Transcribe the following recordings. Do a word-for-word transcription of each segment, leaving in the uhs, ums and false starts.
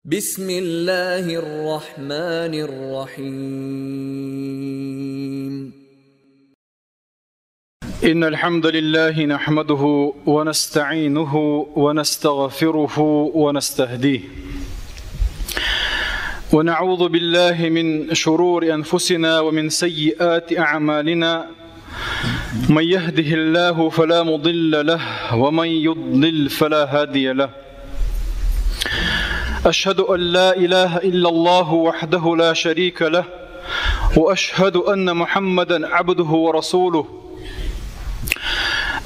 بسم الله الرحمن الرحيم. إن الحمد لله نحمده ونستعينه ونستغفره ونستهديه، ونعوذ بالله من شرور أنفسنا ومن سيئات أعمالنا. من يهده الله فلا مضل له، ومن يضلل فلا هادي له. أشهد أن لا إله إلا الله وحده لا شريك له، وأشهد أن محمدا عبده ورسوله.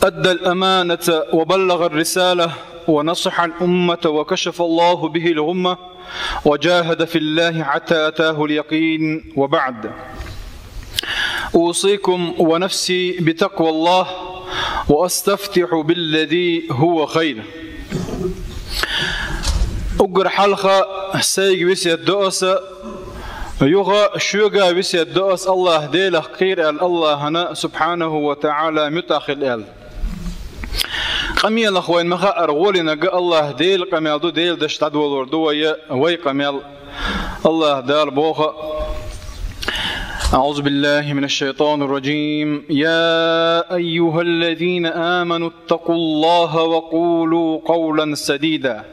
أدى الأمانة وبلغ الرسالة ونصح الأمة وكشف الله به الغمة وجاهد في الله حتى أتاه اليقين، وبعد. أوصيكم ونفسي بتقوى الله، وأستفتح بالذي هو خير. Уггар хьалха сайга весет до аса, юха шуга весет до аса, АллахӀ Делах кхера аьлла, АллахӀана субхьанаху ва таӀала муьтӀахь хила аьлла. Къамелах вайна ма хаъара гӀолинарг АллахӀ Дела къамел ду, Дела дашта дӀадолор ду вай, вай къамел. АллахӀ Дала боху: أعوذ بالله من الشيطان الرجيم. يا أيها الذين آمنوا اتقوا الله وقولوا قولا سديدا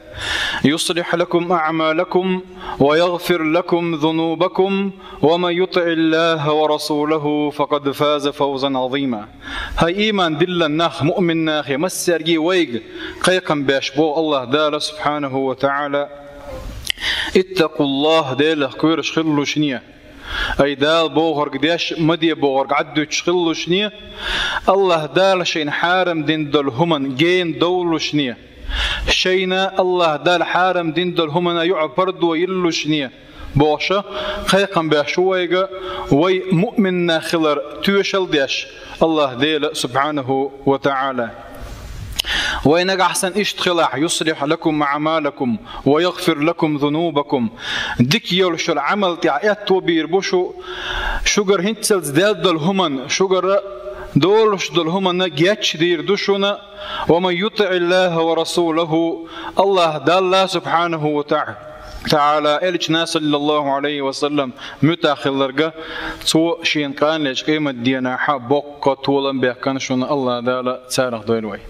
يصلح لكم أعمالكم ويغفر لكم ذنوبكم ومن يطع الله ورسوله فقد فاز فوزا عظيما. ХӀай иман диллина нах, муъмин нахе, массаьрга вайга кхайкхам беш боху АллахӀ Дала субхьанаху ва таӀала: اتقوا الله, Делах кхоьруш хилалаш шуна. Ай Дала бохург деш, ма де бохург Ӏаддуьтуш хилалаш шуна. АллахӀ Дала шайна хьарам дина долу хӀуманна гена довлалаш шуна. Шайна АллахӀ Дала хьарам дина долу хӀуманна юкъа пардо йиллалаш шуна, бохуш, кхайкхам беш ву вайга, вай муъмин нах хилар тоьшалла деш АллахӀ Дела субхьанаху ва таӀала. Вай нагахь санна иштта хилахь: يصلح لكم أعمالكم ويغفر لكم ذنوبكم. Дика йолуш йолу Ӏамал тӀехь аьтто бийр бу шу, шугара хӀинццалц даьлла долу хӀуманна, шугара долуш долу хӀуманна гечдийр ду шуна, ومن يطع الله ورسوله, АллахӀ Далла субхьанаху ва таӀ-, таӀала, элчана, саллаллаху Ӏалайхи ва саллам, муьтӀахь хилларг, цо шена къанлечу къематдийнахь боккха толам баьккхина шуна, АллахӀ Дала царах дойла вай.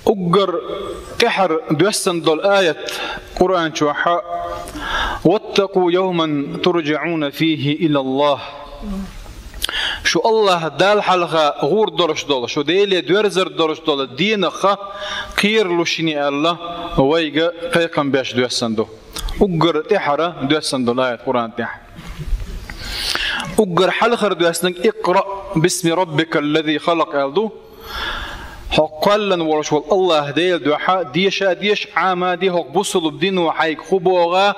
Уггар тӀаьхьара доьссина долу аят Къуръан чохь: واتقوا يوما ترجعون فيه إلى الله. Шу АллахӀ Далла хьалха гӀур долуш долу, шу Деле доьрзар долуш долу дийнах кхералаш шуна аьлла, вайга кхайкхам беш доьссина ду. Уггар тӀаьхьара доьссина долу аят Къуръан тӀехь. Уггар хьалхара доьссинарг: اقرأ باسم ربك الذي خلق аьлла ду. Хьо кхоьллина волуш волу АллахӀ Делан дуьхьа деша а деша, Ӏама а де, хӀокху бусулба дино хьайга хӀун богӀа,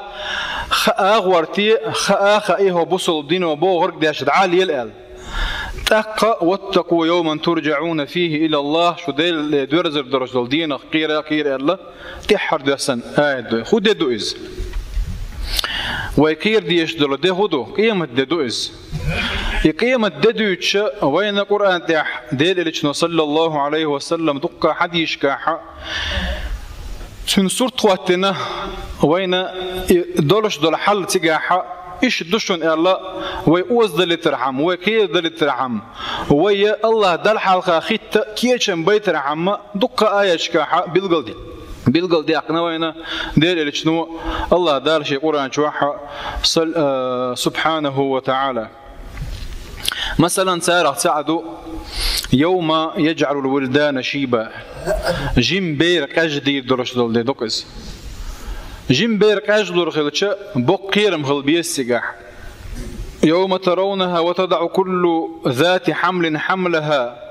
хаа а гӀорте, хаа а хаий, хӀокху бусулба дино богӀург деш дӀа а лела аьлла. ТӀаккха: واتقوا يوما ترجعون فيه إلى الله, шу Деле доьрзар долуш долу дийнах кхера а кхера аьлла, тӀаьххьара доьссина аят ду. ХӀун де ду иза? Вай кхера дезаш долу де хӀун ду? Къемат де ду иза. И къемат де дуьйцуш, вайна Къуръан тӀехь Делан элчано, саллаллаху Ӏалайхи ва саллам, дуккха хьадисашкахь цуьнан сурт хӀоттийна, вайна и долуш долу хьал цигахь иштта ду шуна аьлла, вай озадалийтархьама, вай кхерадалийтархьама, вай АллахӀ Далла хьалха хӀитта кечам байтархьама, дуккха аяташкахь билгалди-, билгалдаьккхина вайна Делан элчано, АллахӀ Дала шен Къуръан чохь, сал-, а, субхьанаху ва таӀала. Масалан, царах цхьаъ ду: يوم يجعل الولدان شيبا. Жима бер къеждийр долуш долу де ду-кх иза. Жима бер къежлур хилча, боккха кхерам хила беза цигахь. يوم ترونها وتضع كل ذات حمل حملها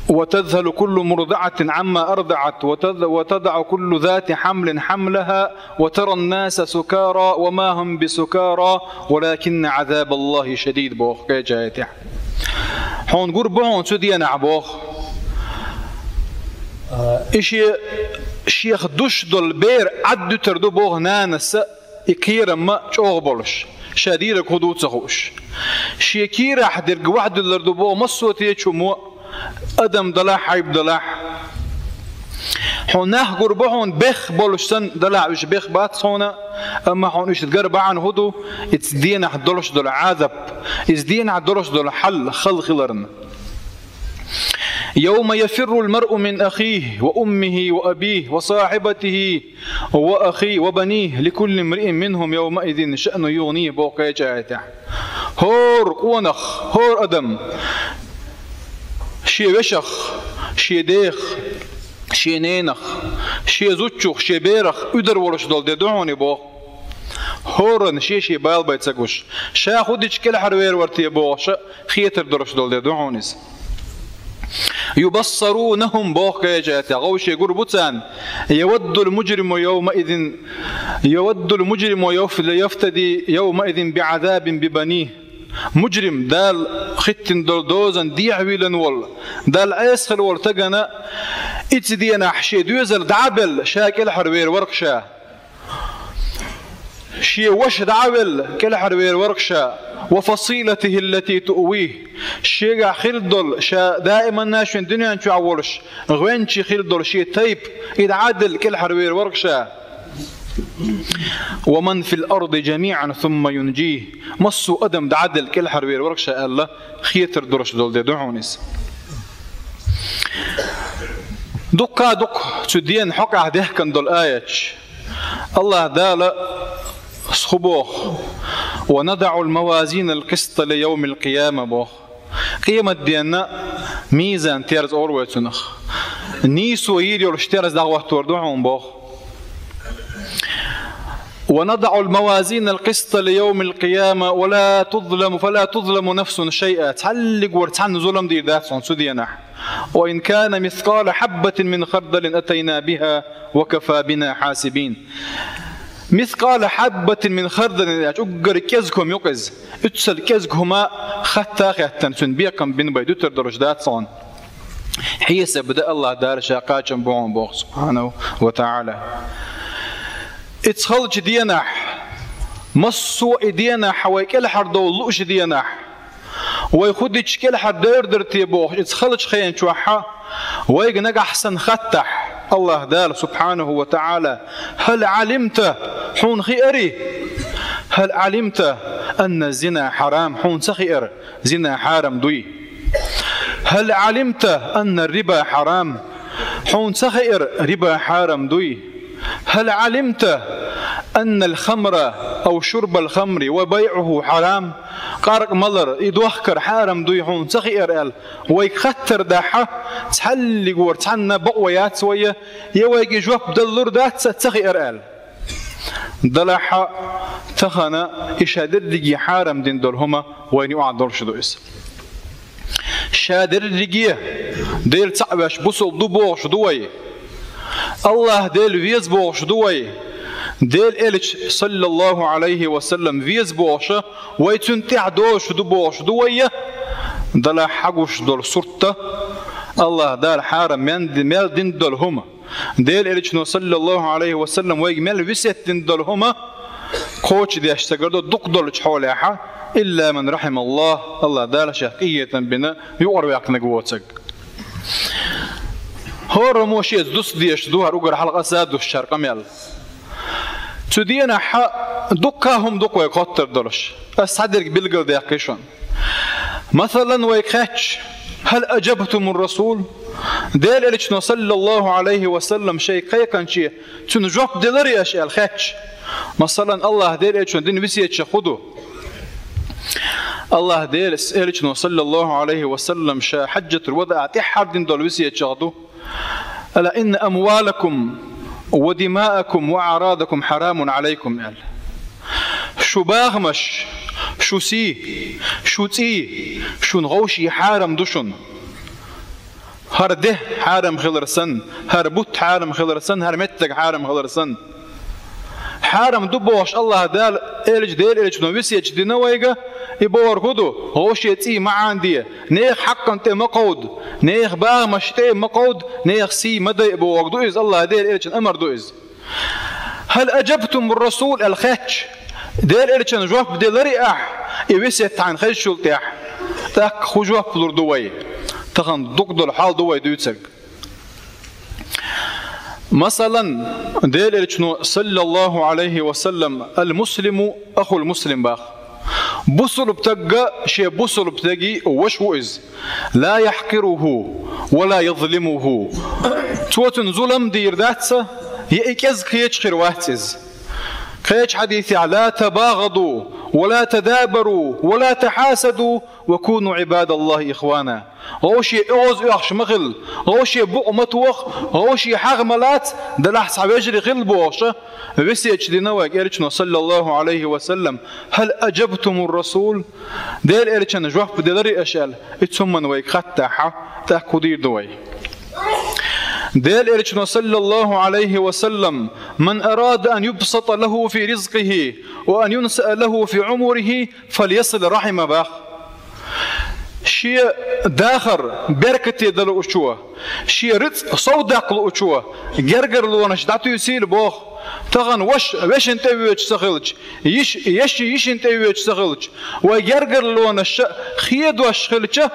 وتذهل كل مرضعة عما أرضعت وتذ-، وتضع كل ذات حمل حملها وترى الناس سكارى وما هم بسكارى ولكن عذاب الله شديد, боху кхечу аятехь. Хьуна гур бу хьуна цу денахь, боху. И ше-, шех душ долу бер Ӏаддуьтур ду, боху, нанас, и кхерам чӀогӀа болуш, ша дийриг хӀун ду ца хууш. Шен кийрахь дерг вахдуьллур ду, боху, массо а течумо, адам далахь, хьайба далахь. Хьуна нах гур бу хьуна бех болуш санна, делахь уьш бех бац хьуна, амма хьуна уьш гар бахьана хӀун ду, иза денахь долуш долу Ӏазап, иза денахь долуш долу хьал хала хиларна. «يوم يفر المرء من أخيه وأمه وأبيه وصاحبته وأخيه وبنيه لكل امرئ منهم يومئذ شأن يغنيه», боху кхечу аятехь. ХӀора къонах, хӀора адам шен вешах, шен дех, шен ненах, шен зудчух, шен берах уьдар волуш долу де ду хьуна боху. ХӀоранна шен-шен бала бай ца гуш, ша хӀун дича кӀелхьарвер вара те бохуш а хетар долуш долу де ду хьуна иза. «يبصرونهم», боху кхечу аятехь, гӀовше гур бу царна. «يود المجرم يومئذ، يود المجرم يف-، يفتدي يومئذ بعذاب ببنيه». Мужрим, Дала хӀиттина долу дозанна дехьавийлина волу, Далла Ӏеса хила волу стагана, иза денахь шен доьзал дӀа а белла, ша кӀелхьарвер вара-кх ша. Шен ваша дӀа а велла, кӀелхьарвер вара-кх ша. «وفصيلته التي تؤويه». Шегахь хилла долу, ша даиманна шен дуьнен чохь волуш, гӀоьнчий хилла долу шен тайпа, и дӀа а делла, кӀелхьарвер вара-кх ша. «ومن في الأرض جميعا ثم ينجيه». Массо а адам дӀа а делла, кӀелхьарвер вара-кх ша аьлла, хетар долуш долу де ду хьуна иза. Дуккха а ду-кх цу дена хьокъехь дехкина долу аяташ. АллахӀ Дала хӀун боху: «ونضع الموازين القسط ليوم القيامة», боху. Къематденна мизан, терза олу вай цунах. Нийсо йийр йолуш терза дӀахӀоттор ду хьуна боху. «ونضع الموازين القسط ليوم القيامة ولا تظلم، فلا تظلم نفس شيئا». Цхьаллиг вара цхьанна зулам дийр дац хьуна цу денахь. «وإن كان مثقال حبة من خردل أتينا بها وكفى بنا حاسبين». «مثقال حبة من خردل», аьлча, уггар кӀезиг хӀума ю-кх иза. Уьццал кӀезиг хӀума хатта а хеттана, цуьнан бекхам бина бай дуьтур долуш дац хьуна. Хьесап дан АллахӀ Дала ша кхачам бу хьуна боху, субхьанаху ва таӀала. Иза халчу денахь, массо а и денахь, вай кӀелхьардовла лууш денахь, вай хӀун дича кӀелхьардевр дара те бохуш, иза халчу хенчохь вайга нагахь санна хаттахь, АллахӀ Дала, субхьанаху ва таӀала: «هل علمت», хьуна хиарий? «هل علمت أن الزنا حرام», хьуна ца хиара зина хьарам дуй? «هل علمت أن الربا حرام», хьуна ца хиара риба хьарам дуй? «هل علمت أن الخمر أو شرب الخمر وبيعه حرام», къаркъа малар, и дохкар хьарам дуй хьуна ца хиара аьлла, вайга хаттар дахь, цхьаллиг вара цхьанна бакъо яц вай, я вайга и жоп даллур дац ца хиара аьлла. Делахь а, тахана и ша дерриге хьарам дина долу хӀума вайна юкъахь долуш ду иза. Ша дерриге Дела цхьаъ веш бусалба ду бохуш ду вай. АллахӀ Дела веза бохуш ду вай. Дела Элча, саллаллаху Ӏалайхи ва саллам, веза бохуш а, вай цуьнан тӀехь долуш ду бохуш ду вай. Делахь хьагуш долу сурт а, АллахӀ Дала хьарам мен-, мел дина долу хӀума, Дела Элчано, саллаллаху Ӏалайхи ва саллам, вайга мел весет дина долу хӀума кхочушдеш ца гардо дукха долчу хьолехь, «إلا من رحم الله», АллахӀ Дала шех къинхетам бина юкъараваьккхинарг воцург. ХӀораммо шеца дуста дезаш ду хӀара уггар хьалха аса а дуссуш хӀара къамел. Цу денахь дуккха а хӀума ду-кх вайга хоттур долуш. Ас цхьадерг билгалдаьккхи шуна. Масалан, вайга хаьттича: «هل أجبتم الرسول؟» Дела Элчано, саллаллаху Ӏалайхи ва саллам, шайга кхайкхинче цунна жоп деларий аша аьлла хаьттича. Масалан, АллахӀ Дела Элчано дина весеташ хӀун ду? АллахӀ Дела Элчано, саллаллаху Ӏалайхи ва саллам, ша хьаджатул вадаӀ тӀаьххьара дина долу весеташ ду: «ألا إن أموالكم ودماءكم وأعراضكم حرام عليكم», аьлла. Шун бахамаш, шун сий, шун цӀий, шуна гӀовший хьарам ду шуна. ХӀара де хьарам хилар санна, хӀара бутт хьарам хилар санна, хӀара меттиг хьарам хилар санна. Хьарам ду бохуш АллахӀ Дала, Элча, Дела Элчано весеташ дина вайга, и бохург хӀун ду? ГӀовшийн цӀий ма Ӏанаде, нехан хьакъан тӀе ма кховда, нехан бахамаш тӀе ма кховда, нехан сий ма дайа бохург ду иза, АллахӀ Дела Элчан амар ду иза. «هل أجبتم الرسول؟» аьлла хаьттича, Дела Элчано жоп деларий ахь, и весет хьайна хезачул тӀаьхьа? ТӀаккха хӀун жоп лур ду вай? Тахана дукха долу хьал ду вай дуьйцург. Масалан, Делан Элчано, саллаллаху Ӏалайхи ва саллам: «Ал-муслиму ахул муслим», — бах. Бусулба таг шен бусулба тага воша ву иза. «Ла яхькъируху ва ла язлимуху». Цо цунна зулам дийр дац, я и кӀезига хеташ хир вац иза. Кхеча хьадисехь: «Ла табагӀаду, ва ла тадабару, ва ла тахьасаду, ва куну Ӏибадаллахи ихвана». Вовшийн оьгӀаз оьхуш ма хила, вовшийн букъ ма тоха, вовшийн хьагӀ ма лаца, делахь цхьа вежарий хила бохуш, весет дина вайга Элчано, саллаллаху Ӏалайхи ва саллам: «Хьал аджабтумур расул?» Делан Элчанна жоп деларий аша аьлла, и цу хӀуманна вайга хаттахь, тӀаккха хӀун дийр ду вай? Делан Элчано, саллаллаху Ӏалайхи ва саллам: «Ман арада ан юбсата лаху фи ризкъихи ва ан юнсаа лаху фи Ӏумурихи, фальясил рахьима», — бах. Шен дахар беркате дан луучо, шен рицкъ сов даккха луучо гергарлонаш дӀатуьйсийла боху. Тахана ваша вешина тӀе воьдуш ца хилча, йиша, йиша йишина тӀе воьдуш ца хилча, вай гергарлонаш хедош хилча,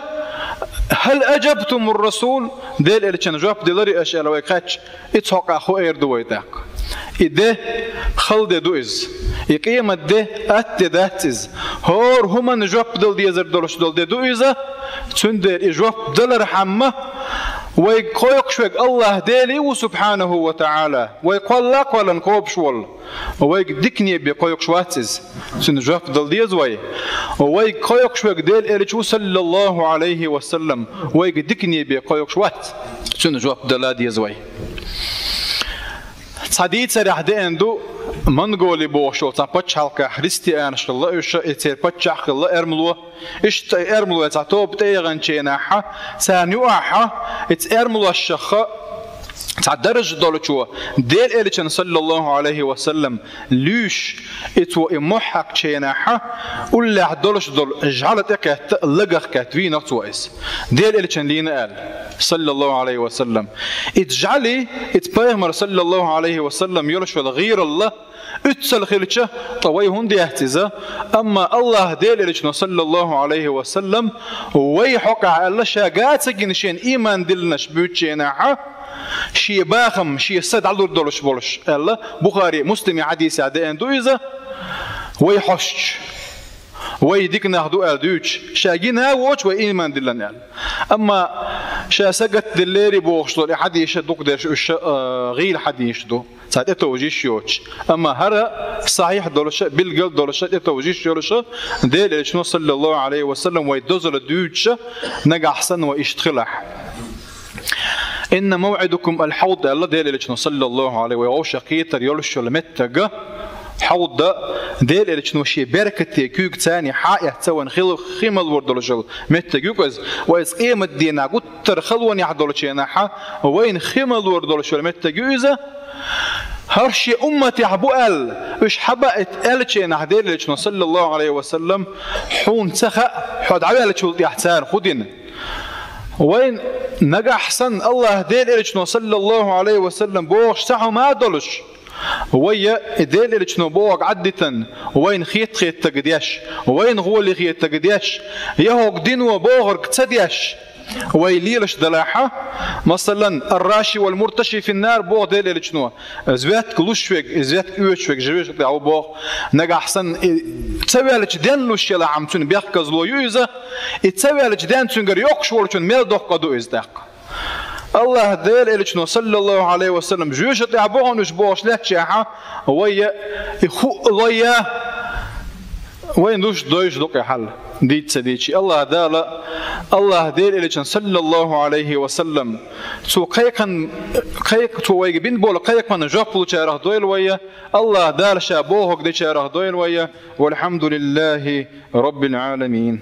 «Хьал аджабтумур расул?» Делан Элчанна жоп деларий аша аьлла вайга хаьттича, и цхьа къа хӀун эр ду вай тӀаккха? И де хала де ду иза. И къемат де атта де дац иза. ХӀора хӀуманна жоп дала дезар долуш долу де ду иза. Цундела и жоп далархьама, вайга кхойкхуш верг АллахӀ Дела ву, субхьанаху ва таӀала, вай кхолла а кхоьллина кхобуш волу. Вайга дикане бен кхойкхуш вац иза. Цунна жоп дала деза вай. Вайга кхойкхуш верг Делан Элча ву, саллаллаху Ӏалайхи ва саллам. Вайга дикане бен кхойкхуш вац. Цунна жоп дала деза вай. Цхьа дийцарехь деана ду, Монголи бохуш йолу цхьа пачхьалкхехь христианаш хилла уьш, и церан паччахь хилла эрмало. Иштта и эрмалой цхьа тоба тӀеяханчу хенахь, царна юкъахь, и цу эрмалошах цхьа даржа долчо, Делан Элчанна, саллаллаху Ӏалайхи ва саллам, луьйш, и цо и мохь хьаькхчу хенахь, уллехь долуш долу жӀаьла тӀекхетта, лагах кхетта вийнакх цо иза. Делан Элчанна лийна аьлла, саллаллаху Ӏалайхи ва саллам. И жӀаьли, и пайхамар, саллаллаху Ӏалайхи ва саллам, йолуш йолу гӀийралла, уьццал хилча, ткъа вай хӀунда яц иза? Амма АллахӀ Делан Элчано, саллаллаху Ӏалайхи ва саллам, вай хьокъехь аьлла, ша га ца гина шена ийман диллинарш буьйцучу хенахь, шен бахам, шен са дӀалур долуш болуш аьлла, Бухари, Муслими хьадисехь деана ду иза, вай хьошуш, вай дика нах ду аьлла дуьйцуш, ша гина а воцуш, вай ийман диллина аьлла. Амма ша сагатделлера бохуш долу и хьадисаш дукха дерш уьш, а, гӀийла хьадисаш ду. Цхьа тӀетовжа йиш йоцуш. Амма хӀара сахьихь долуша, билгал долуша, тӀетовжа йиш йолуша, Делан Элчано, саллаллаху Ӏалайхи ва саллам, вай дозалла дуьйцуша, нагахь санна вай иштта хилахь. «Инна мавӀидакум ал-хьавд», аьлла Делан Элчано, саллаллаху Ӏалайхи, вай вовшах кхетар йолуш йолу меттага, хьавда, Делан Элчано шен беркате куьйга царна хьаэцна вайн хила хи малор долуш йолу меттиг ю-кх иза, вай иза къемат дийнахь гуттар халонехь долчу хенахь, вайна хи малор долуш йолу меттиг ю иза. ХӀара шен умматехь бу аьлла, уьш хьабаийта аьллачу хенахь Делан Элчано, саллаллаху Ӏалайхи ва саллам, хьуна ца хаьа, хьо дӀаваьллачул тӀаьхьа цара хӀун дина. Вайн нагахь санна АллахӀ Делан Элчано, саллаллаху Ӏалайхи ва саллам, бохуш цхьа хӀума а долуш, вай я и Делан Элчано бохург Ӏаддитан, вайна хетта-хеттарг деш, вайна гӀоли хеттарг деш, я хӀокху дино бохург ца деш, вай лелаш далахь, масалан, «Ар-раши вал-мурташи фин-нар», боху Делан Элчано, звятка луш верг, звятка оьцуш верг жоьжахати тӀехь ву боху, нагахь санна и ца ваьллачу ден луш елахь-м, цуьнан бехказло ю иза, и ца ваьллачу ден цуьнгара йоккхуш волчун мел доккха ду иза тӀаккха. АллахӀ Делан Элчано, саллаллаху Ӏалайхи ва саллам, жоьжахати тӀехь боху уьш бохуш лаьттачехь, вай я и хӀуъа лой я, вайн душ дойш ду-кх и хьал, дийца ца дийцча. АллахӀ Дала, АллахӀ Делан Элчан, саллаллаху Ӏалайхи ва саллам, цо кхайкхан, кхайк-, цо вайга бина болу кхайкханна жоп лучарах дойла вай я, АллахӀ Дала ша бохург дечарах дойла вай я. Валхьамдулиллахи Раббил Ӏаламин.